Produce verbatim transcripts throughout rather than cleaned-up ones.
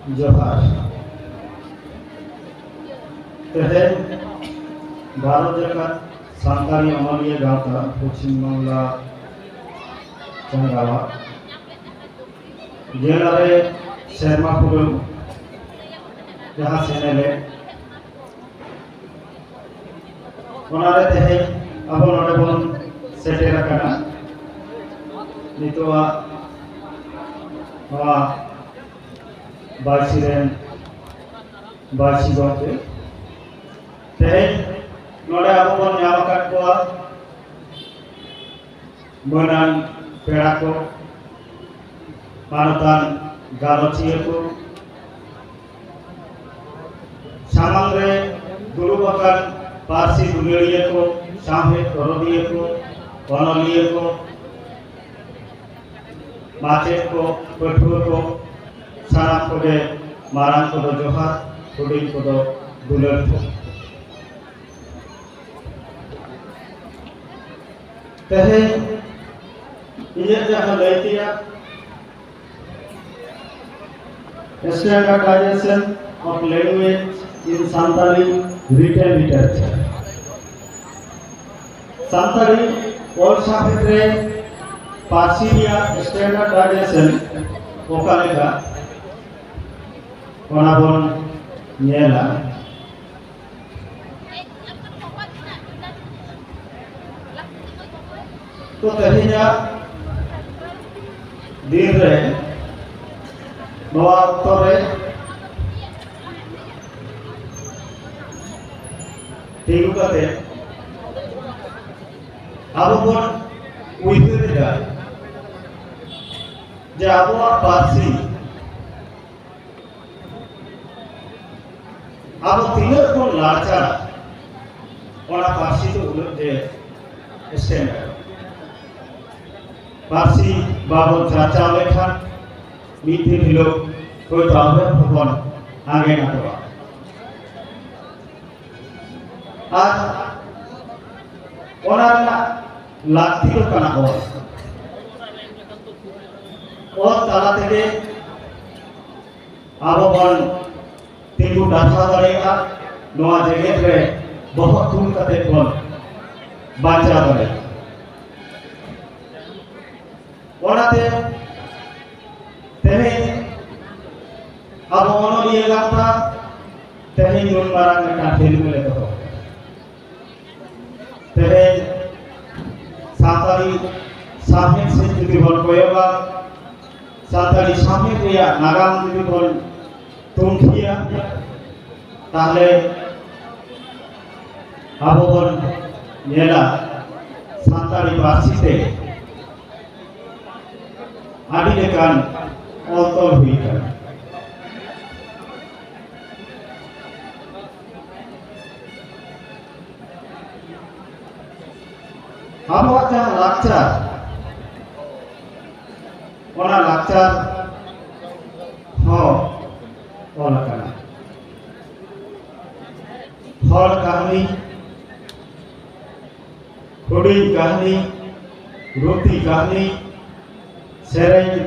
ᱡᱚᱦᱟᱨ᱾ ᱛᱮᱦᱮᱧ ᱵᱷᱟᱨᱚᱛ ᱡᱟᱠᱟᱛ ᱥᱟᱱᱛᱟᱲᱤ ᱚᱱᱚᱞᱤᱭᱟᱹ ᱜᱟᱶᱛᱟ ᱯᱚᱪᱷᱤᱢ ᱵᱟᱝᱞᱟ ᱪᱚᱝᱜᱟᱣᱟᱜ ᱜᱮᱞ ᱟᱨᱮ ᱥᱮᱨᱢᱟ ᱯᱩᱨᱟᱹᱣ ᱡᱟᱦᱟᱸ ᱥᱮᱱᱮᱞᱮᱫ, ᱚᱱᱟᱨᱮ ᱛᱮᱦᱮᱧ ᱟᱵᱚ ᱱᱚᱰᱮ ᱵᱚᱱ ᱥᱮᱴᱮᱨ ᱟᱠᱟᱱᱟ᱾ ᱱᱤᱛᱚᱜᱟᱜ ᱱᱚᱣᱟ ᱵᱟᱭᱥᱤ ᱨᱮᱱ ᱵᱟᱭᱥᱤ ᱜᱚᱢᱠᱮ, ᱛᱮᱦᱮᱧ ᱱᱚᱰᱮ ᱟᱵᱚ ᱵᱚᱱ ᱧᱟᱢ ᱟᱠᱟᱫ ᱠᱚᱣᱟ ᱢᱟᱹᱱᱟᱱ ᱯᱮᱲᱟ ᱠᱚ, ᱢᱟᱱᱚᱛᱟᱱ ᱜᱟᱞᱚᱪᱤᱭᱟᱹ ᱠᱚ, ᱥᱟᱢᱟᱝ ᱨᱮ ᱫᱩᱲᱩᱵ ᱟᱠᱟᱱ ᱯᱟᱹᱨᱥᱤ ᱫᱩᱞᱟᱹᱲᱤᱭᱟᱹ ᱠᱚ, ᱥᱟᱶᱦᱮᱫ ᱫᱚᱨᱚᱫᱤᱭᱟᱹ ᱠᱚ, ᱚᱱᱚᱞᱤᱭᱟᱹ ᱠᱚ, ᱢᱟᱪᱮᱫ ᱠᱚ, ᱯᱟᱹᱴᱷᱩᱣᱟᱹ ᱠᱚ, ᱥᱟᱱᱟᱢ ᱠᱚᱜᱮ ᱢᱟᱨᱟᱝ ᱠᱚᱫᱚ ᱡᱚᱦᱟᱨ, ᱦᱩᱰᱤᱧ ᱠᱚᱫᱚ ᱫᱩᱞᱟᱹᱲ ᱛᱷᱩᱢ᱾ ᱛᱮᱦᱮᱧ ᱤᱧᱟᱹᱜ ᱡᱟᱦᱟᱸ ᱞᱟᱹᱭ ᱛᱮᱭᱟᱜ, Standardization of Language in Santali Written Literature, Santali ᱚᱞ ᱥᱟᱶᱦᱮᱫ ᱨᱮ ᱯᱟᱹᱨᱥᱤ ᱨᱮᱭᱟᱜ standardization ᱚᱠᱟ ᱞᱮᱠᱟ, ᱚᱱᱟ ᱵᱚᱱ ᱧᱮᱞᱟ᱾ ᱛᱚ, ᱛᱮᱦᱮᱧᱟᱜ ᱫᱤᱱ ᱨᱮ, ᱱᱚᱣᱟ ᱚᱠᱛᱚ ᱨᱮ ᱛᱤᱸᱜᱩ ᱠᱟᱛᱮ ᱟᱵᱚ ᱵᱚᱱ ᱩᱭᱦᱟᱹᱨ ᱮᱫᱟ ᱡᱮ ᱟᱵᱚᱣᱟᱜ ᱯᱟᱹᱨᱥᱤ ᱟᱵᱚ ᱛᱤᱱᱟᱹᱜ ᱵᱚᱱ ᱞᱟᱲᱪᱟᱜᱼᱟ, ᱚᱱᱟ ᱯᱟᱹᱨᱥᱤ ᱫᱚ ᱩᱱᱟᱹᱜ ᱜᱮ ᱮᱥᱮᱱ᱾ ᱯᱟᱹᱨᱥᱤ ᱵᱟᱵᱚᱱ ᱪᱟᱨᱪᱟᱣ ᱞᱮᱠᱷᱟᱱ ᱢᱤᱫ ᱫᱤᱱ ᱦᱤᱞᱳᱜ ᱦᱳᱭᱛᱳ ᱟᱵᱚ ᱦᱚᱸᱵᱚᱱ ᱟᱸᱜᱮᱱ ᱟᱫᱚᱜᱼᱟ᱾ ᱟᱨ ᱚᱱᱟ ᱨᱮᱱᱟᱜ ᱞᱟᱹᱠᱛᱤ ᱫᱚ ᱠᱟᱱᱟ ᱚᱞ᱾ ᱚᱞ ᱛᱟᱞᱟ ᱛᱮᱜᱮ ᱟᱵᱚ ᱵᱚᱱ ᱛᱤᱸᱜᱩ ᱴᱟᱨᱦᱟᱣ ᱫᱟᱲᱮᱭᱟᱜᱼᱟ, ᱱᱚᱣᱟ ᱡᱮᱜᱮᱛ ᱨᱮ ᱵᱚᱦᱚᱜ ᱛᱩᱞ ᱠᱟᱛᱮ ᱵᱚᱱ ᱵᱟᱧᱪᱟᱣ ᱫᱟᱲᱮᱭᱟᱜᱼᱟ᱾ ᱚᱱᱟᱛᱮ ᱛᱮᱦᱮᱧ ᱟᱵᱚ ᱚᱱᱚᱞᱤᱭᱟᱹ ᱜᱟᱶᱛᱟ ᱛᱮᱦᱮᱧ ᱱᱩᱱ ᱢᱟᱨᱟᱝ ᱢᱤᱫᱴᱟᱝ ᱯᱷᱤᱞᱢ ᱞᱮ ᱫᱚᱦᱚ ᱠᱟᱫᱟ᱾ ᱛᱮᱦᱮᱧ ᱥᱟᱱᱛᱟᱲᱤ ᱥᱟᱶᱦᱮᱫ ᱥᱮᱫ ᱡᱩᱫᱤ ᱵᱚᱱ ᱠᱚᱭᱚᱜᱟ, ᱥᱟᱱᱛᱟᱲᱤ ᱥᱟᱶᱦᱮᱫ ᱨᱮᱭᱟᱜ ᱱᱟᱜᱟᱢ ᱡᱩᱫᱤ ᱵᱚᱱ ᱛᱩᱱᱠᱷᱤᱭᱟ, ᱛᱟᱦᱞᱮ ᱟᱵᱚ ᱵᱚᱱ ᱧᱮᱞᱟ ᱥᱟᱱᱛᱟᱲᱤ ᱯᱟᱹᱨᱥᱤ ᱛᱮ ᱟᱹᱰᱤ ᱞᱮᱠᱟᱱ ᱚᱞ ᱛᱚᱞ ᱦᱩᱭ ᱟᱠᱟᱱᱟ᱾ ᱟᱵᱚᱣᱟᱜ ᱡᱟᱦᱟᱸ ᱞᱟᱠᱪᱟᱨ, ᱚᱱᱟ ᱞᱟᱠᱪᱟᱨ ᱦᱚᱸ ᱚᱞ ᱟᱠᱟᱱᱟ᱾ ᱦᱚᱲ ᱠᱟᱹᱦᱱᱤ, ᱦᱩᱰᱤᱧ ᱠᱟᱹᱦᱱᱤ, ᱨᱩᱛᱤ ᱠᱟᱹᱦᱱᱤ, ᱥᱮᱨᱮᱧ,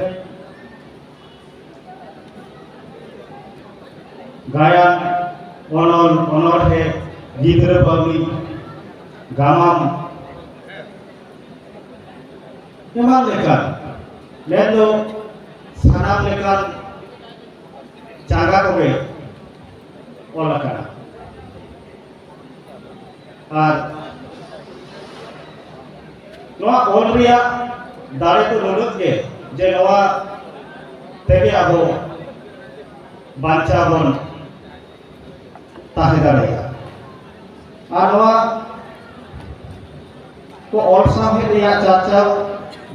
ᱜᱟᱭᱟᱱ, ᱚᱱᱚᱞ, ᱚᱱᱚᱬᱦᱮ, ᱜᱤᱫᱽᱨᱟᱹ ᱵᱟᱹᱣᱞᱤ, ᱜᱟᱢᱟᱢ, ᱮᱢᱟᱱ ᱞᱮᱠᱟᱱ, ᱢᱮᱱᱫᱚ ᱥᱟᱱᱟᱢ ᱞᱮᱠᱟᱱ ᱪᱟᱸᱜᱟ ᱠᱚᱜᱮ ᱚᱞ ᱟᱠᱟᱱᱟ᱾ ᱟᱨ ᱱᱚᱣᱟ ᱚᱞ ᱨᱮᱭᱟᱜ ᱫᱟᱲᱮ ᱫᱚ ᱱᱩᱱᱟᱹᱜ ᱜᱮ ᱡᱮ ᱱᱚᱣᱟ ᱛᱮᱜᱮ ᱟᱵᱚ ᱵᱟᱧᱪᱟᱣ ᱵᱚᱱ ᱛᱟᱦᱮᱸ ᱫᱟᱲᱮᱭᱟᱜᱼᱟ᱾ ᱟᱨ ᱱᱚᱣᱟ ᱠᱚ ᱚᱞ ᱥᱟᱶᱦᱮᱫ ᱨᱮᱭᱟᱜ ᱪᱟᱨᱪᱟᱣ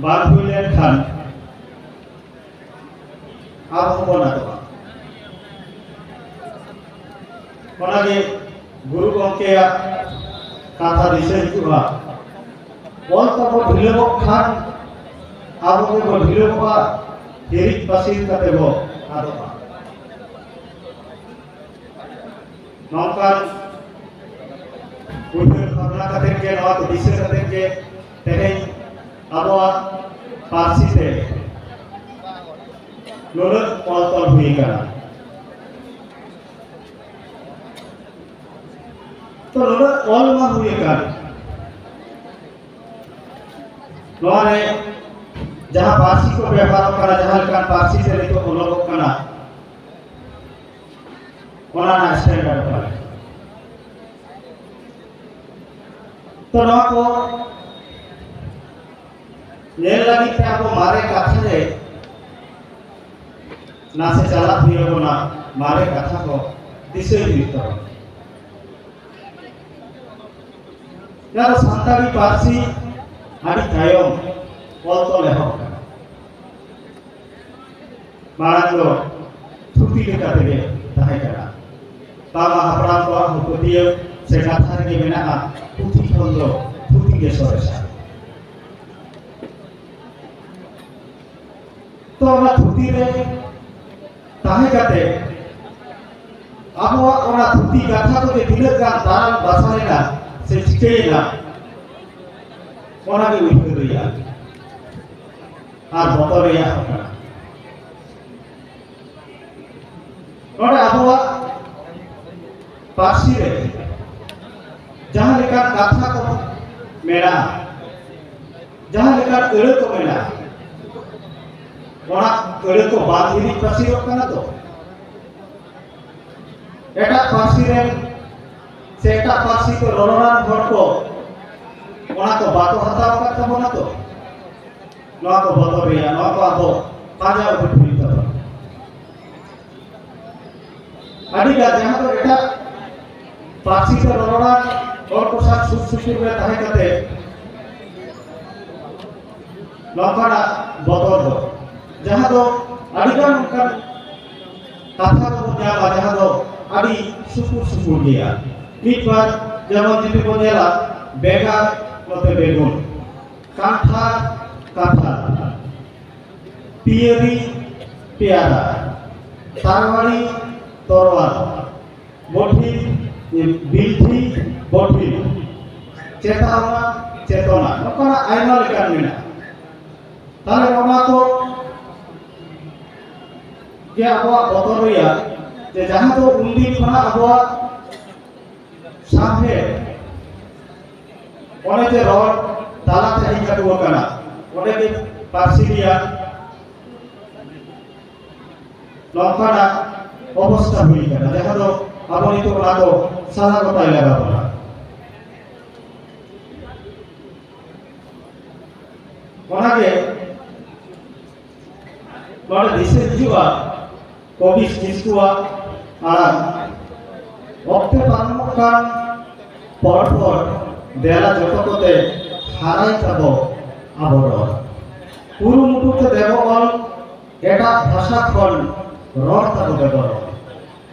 ᱵᱟᱝ ᱦᱩᱭ ᱞᱮᱱᱠᱷᱟᱱ ᱟᱵᱚ ᱦᱚᱸᱵᱚᱱ ᱟᱫᱚᱜᱼᱟ᱾ ᱚᱱᱟᱜᱮ ᱜᱩᱨᱩ ᱜᱚᱢᱠᱮᱭᱟᱜ ᱠᱟᱛᱷᱟ ᱫᱤᱥᱟᱹ ᱦᱤᱡᱩᱜᱼᱟ, "ᱚᱞ ᱛᱟᱵᱚ ᱰᱷᱤᱞᱟᱹᱣᱚᱜ ᱠᱷᱟᱱ ᱟᱵᱚ ᱜᱮᱵᱚ ᱰᱷᱤᱞᱟᱹᱣᱚᱜᱼᱟ, ᱦᱤᱨᱤᱡ ᱯᱟᱹᱥᱤᱨ ᱠᱟᱛᱮ ᱵᱚ ᱟᱫᱚᱜᱼᱟ᱾" ᱱᱚᱝᱠᱟᱱ ᱩᱭᱦᱟᱹᱨ ᱵᱷᱟᱵᱽᱱᱟ ᱠᱟᱛᱮ ᱜᱮ, ᱱᱚᱣᱟ ᱠᱚ ᱫᱤᱥᱟᱹ ᱠᱟᱛᱮ ᱜᱮ ᱛᱮᱦᱮᱧ ᱟᱵᱚᱣᱟᱜ ᱯᱟᱹᱨᱥᱤ ᱛᱮ ᱱᱩᱱᱟᱹᱜ ᱚᱞ ᱛᱚᱞ ᱦᱩᱭ ᱟᱠᱟᱱᱟ᱾ ᱱᱩᱱᱟᱹᱜ ᱚᱞ ᱢᱟ ᱦᱩᱭ ᱟᱠᱟᱱ, ᱱᱚᱣᱟ ᱨᱮ ᱡᱟᱦᱟᱸ ᱯᱟᱹᱨᱥᱤ ᱠᱚ ᱵᱮᱵᱚᱦᱟᱨᱚᱜ ᱠᱟᱱᱟ, ᱡᱟᱦᱟᱸ ᱞᱮᱠᱟᱱ ᱯᱟᱹᱨᱥᱤ ᱛᱮ ᱱᱤᱛᱚᱜ ᱚᱞᱚᱜᱚᱜ ᱠᱟᱱᱟ, ᱚᱱᱟ ᱨᱮᱱᱟᱜ standard ᱚᱠᱟ ᱞᱮᱠᱟ? ᱛᱚ, ᱱᱚᱣᱟ ᱠᱚ ᱧᱮᱞ ᱞᱟᱹᱜᱤᱫ ᱛᱮ ᱟᱵᱚ ᱢᱟᱨᱮ ᱠᱟᱛᱷᱟ ᱨᱮ ᱱᱟᱥᱮ ᱪᱟᱞᱟᱜ ᱦᱩᱭ ᱟᱵᱚᱱᱟ, ᱢᱟᱨᱮ ᱠᱟᱛᱷᱟ ᱠᱚ ᱫᱤᱥᱟᱹᱭ ᱦᱩᱭᱩᱜ ᱛᱟᱵᱚᱱᱟ᱾ ᱡᱟᱦᱟᱸ ᱫᱚ ᱥᱟᱱᱛᱟᱲᱤ ᱯᱟᱹᱨᱥᱤ ᱟᱹᱰᱤ ᱛᱟᱭᱚᱢ ᱚᱞ ᱛᱚᱞ ᱮᱦᱚᱵ ᱟᱠᱟᱱᱟ᱾ ᱢᱟᱲᱟᱝ ᱫᱚ ᱛᱷᱩᱛᱤ ᱞᱮᱠᱟ ᱛᱮᱜᱮ ᱛᱟᱦᱮᱸ ᱠᱟᱱᱟ᱾ ᱵᱟᱝᱢᱟ ᱦᱟᱯᱲᱟᱢ ᱠᱚᱣᱟᱜ ᱦᱚᱸ ᱯᱟᱹᱛᱭᱟᱹᱣ ᱥᱮ ᱠᱟᱛᱷᱟ ᱨᱮᱜᱮ ᱢᱮᱱᱟᱜᱼᱟ, ᱯᱩᱛᱷᱤ ᱠᱷᱚᱱ ᱫᱚ ᱛᱷᱩᱛᱤ ᱜᱮ ᱥᱚᱨᱮᱥᱟ᱾ ᱛᱚ, ᱚᱱᱟ ᱛᱷᱩᱛᱤ ᱨᱮ ᱛᱟᱦᱮᱸ ᱠᱟᱛᱮ ᱟᱵᱚᱣᱟᱜ ᱚᱱᱟ ᱛᱷᱩᱛᱤ ᱠᱟᱛᱷᱟ ᱠᱚᱜᱮ ᱛᱤᱱᱟᱹᱜ ᱜᱟᱱ ᱫᱟᱞᱟᱞ ᱵᱟᱥᱟᱞᱮᱱᱟ ᱥᱮ ᱪᱤᱠᱟᱹᱭᱮᱱᱟ, ᱚᱱᱟ ᱜᱮ ᱩᱭᱦᱟᱹᱨ ᱨᱮᱭᱟᱜ ᱟᱨ ᱵᱚᱛᱚᱨ ᱨᱮᱭᱟᱜ ᱦᱚᱸ ᱠᱟᱱᱟ᱾ ᱱᱚᱰᱮ ᱟᱵᱚᱣᱟᱜ ᱯᱟᱹᱨᱥᱤ ᱨᱮ ᱡᱟᱦᱟᱸ ᱞᱮᱠᱟᱱ ᱠᱟᱛᱷᱟ ᱠᱚ ᱢᱮᱱᱟᱜᱼᱟ, ᱡᱟᱦᱟᱸ ᱞᱮᱠᱟᱱ ᱟᱹᱲᱟᱹ ᱠᱚ ᱢᱮᱱᱟᱜᱼᱟ, ᱚᱱᱟ ᱟᱹᱲᱟᱹ ᱠᱚ ᱵᱟᱝ ᱦᱤᱨᱤᱡ ᱯᱟᱹᱥᱤᱨᱚᱜ ᱠᱟᱱᱟ ᱛᱚ? ᱮᱴᱟᱜ ᱯᱟᱹᱨᱥᱤ ᱨᱮᱱ ᱥᱮ ᱮᱴᱟᱜ ᱯᱟᱹᱨᱥᱤ ᱛᱮ ᱨᱚᱨᱚᱲᱟᱱ ᱦᱚᱲ ᱠᱚ ᱚᱱᱟ ᱠᱚ ᱵᱟᱠᱚ ᱦᱟᱛᱟᱣ ᱟᱠᱟᱫ ᱛᱟᱵᱚᱱᱟ ᱛᱚ? ᱱᱚᱣᱟ ᱠᱚ ᱵᱚᱫᱚᱞ ᱨᱮᱭᱟᱜ, ᱱᱚᱣᱟ ᱠᱚ ᱟᱵᱚ ᱯᱟᱸᱡᱟ ᱩᱰᱩᱠ ᱦᱩᱭᱩᱜ ᱛᱟᱵᱚᱱᱟ᱾ ᱟᱹᱰᱤᱜᱟᱱ ᱡᱟᱦᱟᱸ ᱫᱚ ᱮᱴᱟᱜ ᱯᱟᱹᱨᱥᱤ ᱛᱮ ᱨᱚᱨᱚᱲᱟᱱ ᱦᱚᱲ ᱠᱚ ᱥᱟᱶ ᱥᱩᱨ ᱥᱩᱯᱩᱨ ᱨᱮ ᱛᱟᱦᱮᱸ ᱠᱟᱛᱮ ᱱᱚᱝᱠᱟᱱᱟᱜ ᱵᱚᱫᱚᱞ ᱫᱚ, ᱡᱟᱦᱟᱸ ᱫᱚ ᱟᱹᱰᱤᱜᱟᱱ ᱚᱱᱠᱟᱱ ᱠᱟᱛᱷᱟ ᱠᱚᱵᱚᱱ ᱧᱟᱢᱟ, ᱡᱟᱦᱟᱸ ᱫᱚ ᱟᱹᱰᱤ ᱥᱩᱯᱩᱨ ᱥᱩᱯᱩᱨ ᱜᱮᱭᱟ᱾ ᱢᱤᱫ ᱵᱟᱨ ᱡᱮᱢᱚᱱ ᱡᱩᱫᱤ ᱵᱚᱱ ᱧᱮᱞᱟ, ᱵᱮᱸᱜᱟᱲ ᱱᱚᱛᱮ ᱵᱮᱜᱩᱱ, ᱠᱟᱱᱴᱷᱟᱲ ᱠᱟᱛᱷᱟᱲ, ᱯᱤᱭᱟᱹᱨᱤ ᱯᱮᱭᱟᱨᱟ, ᱛᱟᱨᱣᱟᱲᱤ ᱛᱚᱨᱣᱟᱞ, ᱵᱚᱴᱷᱤ, ᱵᱤᱞᱴᱷᱤ ᱵᱚᱴᱷᱤ, ᱪᱮᱛᱟᱣᱱᱟ ᱪᱮᱛᱚᱱᱟ, ᱱᱚᱝᱠᱟᱱᱟᱜ ᱟᱭᱢᱟ ᱞᱮᱠᱟᱱ ᱢᱮᱱᱟᱜᱼᱟ᱾ ᱛᱟᱦᱞᱮ ᱱᱚᱣᱟ ᱠᱚ ᱜᱮ ᱟᱵᱚᱣᱟᱜ ᱵᱚᱛᱚᱨ ᱨᱮᱭᱟᱜ, ᱡᱮ ᱡᱟᱦᱟᱸ ᱫᱚ ᱩᱱᱫᱤᱱ ᱠᱷᱚᱱᱟᱜ ᱟᱵᱚᱣᱟᱜ ᱥᱟᱶᱦᱮᱫ, ᱚᱱᱮ ᱡᱮ ᱨᱚᱲ ᱛᱟᱞᱟᱛᱮ ᱦᱮᱡ ᱠᱟᱛᱮ ᱟᱠᱟᱱᱟ, ᱚᱸᱰᱮ ᱜᱮ ᱯᱟᱹᱨᱥᱤ ᱨᱮᱭᱟᱜ ᱱᱚᱝᱠᱟᱱᱟᱜ ᱚᱵᱚᱥᱛᱟ ᱦᱩᱭ ᱠᱟᱱᱟ, ᱡᱟᱦᱟᱸ ᱫᱚ ᱟᱵᱚ ᱱᱤᱛᱚᱜ ᱚᱱᱟ ᱫᱚ ᱥᱟᱞᱟ ᱜᱚᱴᱟᱭ ᱞᱟᱜᱟᱣ ᱵᱚᱱᱟ᱾ ᱚᱱᱟᱜᱮ ᱱᱚᱰᱮ ᱫᱤᱥᱟᱹ ᱦᱤᱡᱩᱜᱼᱟ ᱠᱚᱵᱤ ᱠᱤᱥᱠᱩᱣᱟᱜ ᱟᱲᱟᱝ, ᱚᱠᱛᱮ ᱯᱟᱨᱚᱢᱚᱜ ᱠᱟᱱ ᱯᱚᱨ ᱯᱚᱨ ᱫᱮᱞᱟ ᱡᱚᱛᱚ ᱠᱚᱛᱮ ᱦᱟᱨᱟᱭ ᱛᱟᱵᱚ ᱟᱵᱚ ᱨᱚᱲ᱾ ᱠᱩᱨᱩᱢᱩᱴᱩ ᱛᱮ ᱫᱮᱵᱚ ᱚᱞ ᱮᱴᱟᱜ ᱵᱷᱟᱥᱟ ᱠᱷᱚᱱ ᱨᱚᱲ ᱛᱟᱵᱚ ᱵᱮᱵᱚᱦᱟᱨ᱾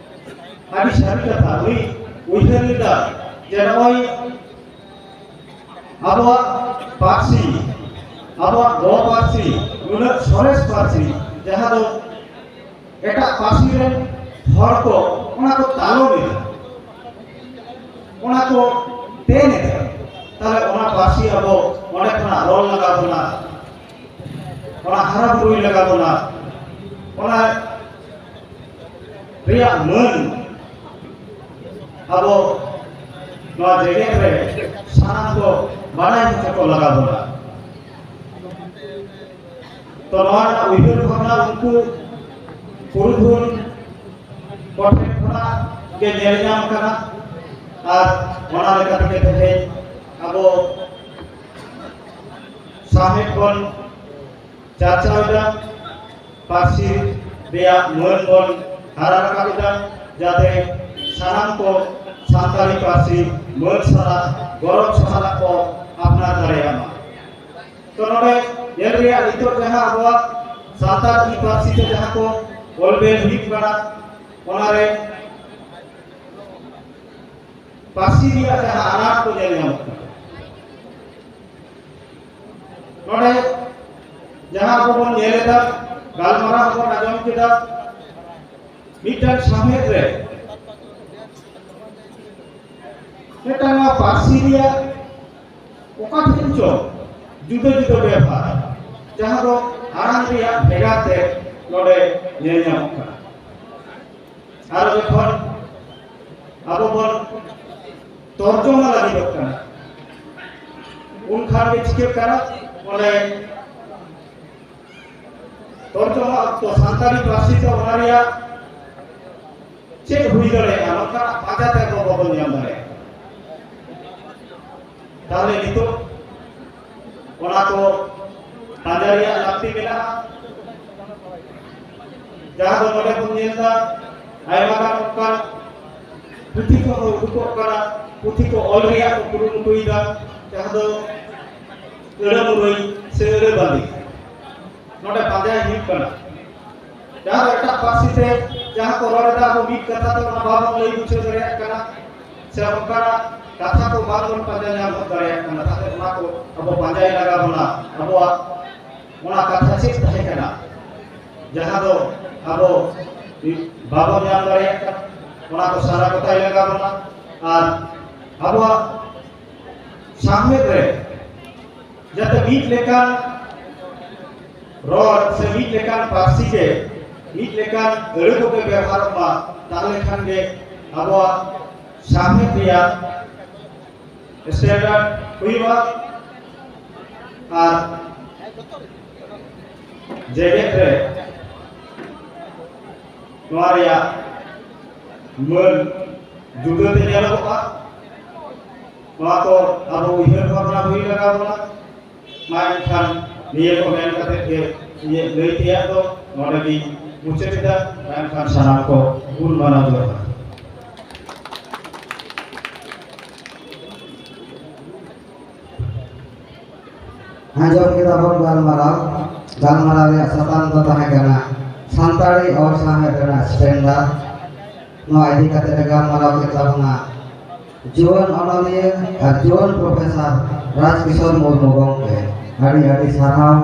ᱟᱹᱰᱤ ᱥᱟᱹᱨᱤ ᱠᱟᱛᱷᱟ, ᱩᱱᱤ ᱩᱭᱦᱟᱹᱨ ᱞᱮᱫᱟ ᱡᱮ ᱱᱚᱜᱼᱚᱭ ᱟᱵᱚᱣᱟᱜ ᱯᱟᱹᱨᱥᱤ, ᱟᱵᱚᱣᱟᱜ ᱜᱚ ᱯᱟᱹᱨᱥᱤ, ᱱᱩᱱᱟᱹᱜ ᱥᱚᱨᱮᱥ ᱯᱟᱹᱨᱥᱤ, ᱡᱟᱦᱟᱸ ᱫᱚ ᱮᱴᱟᱜ ᱯᱟᱹᱨᱥᱤ ᱨᱮᱱ ᱦᱚᱲ ᱠᱚ ᱚᱱᱟ ᱠᱚ ᱛᱟᱞᱚᱢ ᱮᱫᱟ, ᱚᱱᱟ ᱠᱚ ᱛᱮᱱ ᱮᱫᱟ, ᱛᱟᱦᱞᱮ ᱚᱱᱟ ᱯᱟᱹᱨᱥᱤ ᱟᱵᱚ ᱚᱸᱰᱮ ᱠᱷᱚᱱᱟᱜ ᱨᱚᱲ ᱞᱟᱜᱟᱣ ᱵᱚᱱᱟ, ᱚᱱᱟ ᱦᱟᱨᱟ ᱵᱩᱨᱩᱭ ᱞᱟᱜᱟᱣ ᱵᱚᱱᱟ, ᱚᱱᱟ ᱨᱮᱭᱟᱜ ᱢᱟᱹᱱ ᱟᱵᱚ ᱱᱚᱣᱟ ᱡᱮᱜᱮᱛ ᱨᱮ ᱥᱟᱱᱟᱢ ᱠᱚ ᱵᱟᱲᱟᱭ ᱦᱚᱪᱚ ᱠᱚ ᱞᱟᱜᱟᱣ ᱵᱚᱱᱟ᱾ ᱛᱚ ᱱᱚᱣᱟ ᱨᱮᱱᱟᱜ ᱩᱭᱦᱟᱹᱨ ᱵᱷᱟᱵᱽᱱᱟ ᱩᱱᱠᱩ ᱯᱩᱨᱩᱫᱷᱩᱞ ᱠᱚᱴᱷᱮᱱ ᱠᱷᱚᱱᱟᱜ ᱜᱮ ᱧᱮᱞ ᱧᱟᱢ ᱠᱟᱱᱟ᱾ ᱟᱨ ᱚᱱᱟ ᱞᱮᱠᱟ ᱛᱮᱜᱮ ᱛᱮᱦᱮᱧ ᱟᱵᱚ ᱥᱟᱶᱦᱮᱫ ᱵᱚᱱ ᱪᱟᱨᱪᱟᱣ ᱮᱫᱟ, ᱯᱟᱹᱨᱥᱤ ᱨᱮᱭᱟᱜ ᱢᱟᱹᱱ ᱵᱚᱱ ᱦᱟᱨᱟ ᱨᱟᱠᱟᱵ ᱮᱫᱟ, ᱡᱟᱛᱮ ᱥᱟᱱᱟᱢ ᱠᱚ ᱥᱟᱱᱛᱟᱲᱤ ᱯᱟᱹᱨᱥᱤ ᱢᱟᱹᱱ ᱥᱟᱞᱟᱜ ᱜᱚᱨᱚᱵᱽ ᱥᱟᱞᱟᱜ ᱠᱚ ᱟᱯᱱᱟᱨ ᱫᱟᱲᱮᱭᱟᱜ ᱢᱟ᱾ ᱛᱚ ᱱᱚᱰᱮ ᱧᱮᱞ ᱨᱮᱭᱟᱜ ᱱᱤᱛᱚᱜ ᱡᱟᱦᱟᱸ ᱟᱵᱚᱣᱟᱜ ᱥᱟᱱᱛᱟᱲᱤ ᱯᱟᱹᱨᱥᱤ ᱛᱮ ᱡᱟᱦᱟᱸ ᱠᱚ ᱚᱞ ᱵᱮᱞ ᱦᱩᱭᱩᱜ ᱠᱟᱱᱟ, ᱚᱱᱟᱨᱮ ᱯᱟᱹᱨᱥᱤ ᱨᱮᱭᱟᱜ ᱡᱟᱦᱟᱸ ᱟᱱᱟᱴ ᱠᱚ ᱧᱮᱞ ᱧᱟᱢᱚᱜ ᱠᱟᱱᱟ᱾ ᱱᱚᱰᱮ ᱡᱟᱦᱟᱸ ᱟᱵᱚ ᱵᱚᱱ ᱧᱮᱞ ᱮᱫᱟ, ᱜᱟᱞᱢᱟᱨᱟᱣ ᱵᱚᱱ ᱟᱸᱡᱚᱢ ᱠᱮᱫᱟ, ᱢᱤᱫᱴᱟᱝ ᱥᱟᱶᱦᱮᱫ ᱨᱮ ᱢᱤᱫᱴᱟᱝ ᱱᱚᱣᱟ ᱯᱟᱹᱨᱥᱤ ᱨᱮᱭᱟᱜ ᱚᱠᱟ ᱴᱷᱮᱱ ᱪᱚ ᱡᱩᱫᱟᱹ ᱡᱩᱫᱟᱹ ᱵᱮᱵᱷᱟᱨ, ᱡᱟᱦᱟᱸ ᱫᱚ ᱟᱲᱟᱝ ᱨᱮᱭᱟᱜ ᱵᱷᱮᱜᱟᱨ ᱛᱮ ᱱᱚᱰᱮ ᱧᱮᱞ ᱧᱟᱢᱚᱜ ᱠᱟᱱᱟ᱾ ᱟᱨ ᱡᱚᱠᱷᱚᱱ ᱟᱵᱚ ᱵᱚᱱ ᱛᱚᱨᱡᱚᱢᱟ ᱞᱟᱹᱜᱤᱫᱚᱜ ᱠᱟᱱᱟ᱾ ᱩᱱ ᱠᱷᱟᱱ ᱜᱮ ᱪᱤᱠᱟᱹᱜ ᱠᱟᱱᱟ, ᱚᱱᱮ ᱛᱚᱨᱡᱚᱢᱟ ᱚᱠᱛᱚ ᱥᱟᱱᱛᱟᱲᱤ ᱯᱟᱹᱨᱥᱤ ᱛᱮ ᱚᱱᱟ ᱨᱮᱭᱟᱜ ᱪᱮᱫ ᱦᱩᱭ ᱫᱟᱲᱮᱭᱟᱜᱼᱟ, ᱱᱚᱝᱠᱟᱱᱟᱜ ᱯᱟᱸᱡᱟ ᱛᱮ ᱟᱵᱚ ᱵᱟᱵᱚᱱ ᱧᱟᱢ ᱫᱟᱲᱮᱭᱟᱜᱼᱟ᱾ ᱛᱟᱦᱚᱞᱮ ᱱᱤᱛᱚᱜ ᱚᱱᱟ ᱠᱚ ᱯᱟᱸᱡᱟ ᱨᱮᱭᱟᱜ ᱞᱟᱹᱠᱛᱤ ᱢᱮᱱᱟᱜᱼᱟ᱾ ᱡᱟᱦᱟᱸ ᱫᱚ ᱱᱚᱰᱮ ᱵᱚᱱ ᱧᱮᱞ ᱮᱫᱟ, ᱟᱭᱢᱟ ᱜᱟᱱ ᱚᱱᱠᱟᱱ ᱯᱩᱛᱷᱤ ᱠᱚᱦᱚᱸ ᱩᱰᱩᱠᱚᱜ ᱠᱟᱱᱟ, ᱯᱩᱛᱷᱤ ᱠᱚ ᱚᱞ ᱨᱮᱭᱟᱜ ᱠᱚ ᱠᱩᱨᱩᱢᱩᱴᱩᱭᱮᱫᱟ, ᱡᱟᱦᱟᱸ ᱫᱚ ᱟᱹᱲᱟᱹ ᱢᱩᱨᱟᱹᱭ ᱥᱮ ᱟᱹᱲᱟᱹ ᱵᱟᱸᱫᱤ ᱱᱚᱰᱮ ᱯᱟᱸᱡᱟᱭ ᱦᱩᱭᱩᱜ ᱠᱟᱱᱟ᱾ ᱡᱟᱦᱟᱸ ᱫᱚ ᱮᱴᱟᱜ ᱯᱟᱹᱨᱥᱤ ᱛᱮ ᱡᱟᱦᱟᱸ ᱠᱚ ᱨᱚᱲ ᱮᱫᱟ, ᱟᱵᱚ ᱢᱤᱫ ᱠᱟᱛᱷᱟ ᱛᱮ ᱚᱱᱟ ᱵᱟᱵᱚᱱ ᱞᱟᱹᱭ ᱵᱩᱡᱷᱟᱹᱣ ᱫᱟᱲᱮᱭᱟᱜ ᱠᱟᱱᱟ, ᱥᱮ ᱚᱱᱠᱟᱱᱟᱜ ᱠᱟᱛᱷᱟ ᱠᱚ ᱵᱟᱝᱵᱚᱱ ᱯᱟᱸᱡᱟ ᱧᱟᱢ ᱦᱚᱫ ᱫᱟᱲᱮᱭᱟᱜ ᱠᱟᱱᱟ᱾ ᱛᱟᱦᱞᱮ ᱚᱱᱟ ᱠᱚ ᱟᱵᱚ ᱯᱟᱸᱡᱟᱭ ᱞᱟᱜᱟᱣ ᱵᱚᱱᱟ᱾ ᱟᱵᱚᱣᱟᱜ ᱚᱱᱟ ᱠᱟᱛᱷᱟ ᱪᱮᱫ ᱛᱟᱦᱮᱸ ᱠᱟᱱᱟ, ᱡᱟᱦᱟᱸ ᱫᱚ ᱟᱵᱚ ᱵᱟᱵᱚᱱ ᱧᱟᱢ ᱫᱟᱲᱮᱭᱟᱜ ᱠᱟᱱᱟ, ᱚᱱᱟ ᱠᱚ ᱥᱟᱨᱟ ᱜᱚᱴᱟᱭ ᱞᱟᱜᱟᱣ ᱵᱚᱱᱟ᱾ ᱟᱨ ᱟᱵᱚᱣᱟᱜ ᱥᱟᱶᱦᱮᱫ ᱨᱮ ᱡᱟᱛᱮ ᱢᱤᱫ ᱞᱮᱠᱟᱱ ᱨᱚᱲ ᱥᱮ ᱢᱤᱫ ᱞᱮᱠᱟᱱ ᱯᱟᱹᱨᱥᱤ ᱜᱮ, ᱢᱤᱫ ᱞᱮᱠᱟᱱ ᱟᱹᱲᱟᱹ ᱠᱚᱜᱮ ᱵᱮᱵᱚᱦᱟᱨᱚᱜ ᱢᱟ, ᱛᱟᱦᱞᱮ ᱠᱷᱟᱱ ᱜᱮ ᱟᱵᱚᱣᱟᱜ ᱥᱟᱶᱦᱮᱫ ᱨᱮᱭᱟᱜ ᱥᱴᱮᱱᱰᱟᱨᱰ ᱦᱩᱭᱩᱜᱼᱟ᱾ ᱟᱨ ᱡᱮᱜᱮᱛ ᱨᱮ ᱱᱚᱣᱟ ᱨᱮᱭᱟᱜ ᱢᱟᱹᱱ ᱡᱩᱫᱟᱹᱛᱮ ᱧᱮᱞᱚᱜᱚᱜᱼᱟ᱾ ᱱᱚᱣᱟ ᱠᱚ ᱟᱵᱚ ᱩᱭᱦᱟᱹᱨ ᱵᱷᱟᱵᱽᱱᱟ ᱦᱩᱭ ᱞᱟᱜᱟᱣ ᱵᱚᱱᱟ᱾ ᱢᱟ ᱮᱱᱠᱷᱟᱱ ᱱᱤᱭᱟᱹ ᱠᱚ ᱢᱮᱱ ᱠᱟᱛᱮ ᱜᱮ ᱤᱧᱟᱹᱜ ᱞᱟᱹᱭ ᱛᱮᱭᱟᱜ ᱫᱚ ᱱᱚᱰᱮ ᱜᱤᱧ ᱢᱩᱪᱟᱹᱫ ᱮᱫᱟ᱾ ᱢᱟ ᱮᱱᱠᱷᱟᱱ ᱥᱟᱱᱟᱢ ᱠᱚ ᱜᱩᱱ ᱢᱟᱱᱟᱣ ᱡᱚᱦᱟᱨ᱾ ᱟᱸᱡᱚᱢ ᱠᱮᱫᱟ ᱵᱚᱱ ᱜᱟᱞᱢᱟᱨᱟᱣ᱾ ᱜᱟᱞᱢᱟᱨᱟᱣ ᱨᱮᱭᱟᱜ ᱥᱟᱛᱟᱢ ᱫᱚ ᱛᱟᱦᱮᱸ ᱠᱟᱱᱟ ᱥᱟᱱᱛᱟᱲᱤ ᱚᱞ ᱥᱟᱶᱦᱮᱫ ᱨᱮᱱᱟᱜ ᱥᱴᱮᱱᱰᱟᱨᱰ᱾ ᱱᱚᱣᱟ ᱤᱫᱤ ᱠᱟᱛᱮ ᱮ ᱜᱟᱞᱢᱟᱨᱟᱣ ᱠᱮᱫ ᱛᱟᱵᱚᱱᱟ ᱡᱩᱣᱟᱹᱱ ᱚᱱᱚᱞᱤᱭᱟᱹ ᱟᱨ ᱡᱩᱣᱟᱹᱱ ᱯᱨᱚᱯᱷᱮᱥᱚᱨ ᱨᱟᱡᱽ ᱠᱤᱥᱳᱨ ᱢᱩᱨᱢᱩ ᱜᱚᱢᱠᱮ᱾ ᱟᱹᱰᱤ ᱟᱹᱰᱤ ᱥᱟᱨᱦᱟᱣ᱾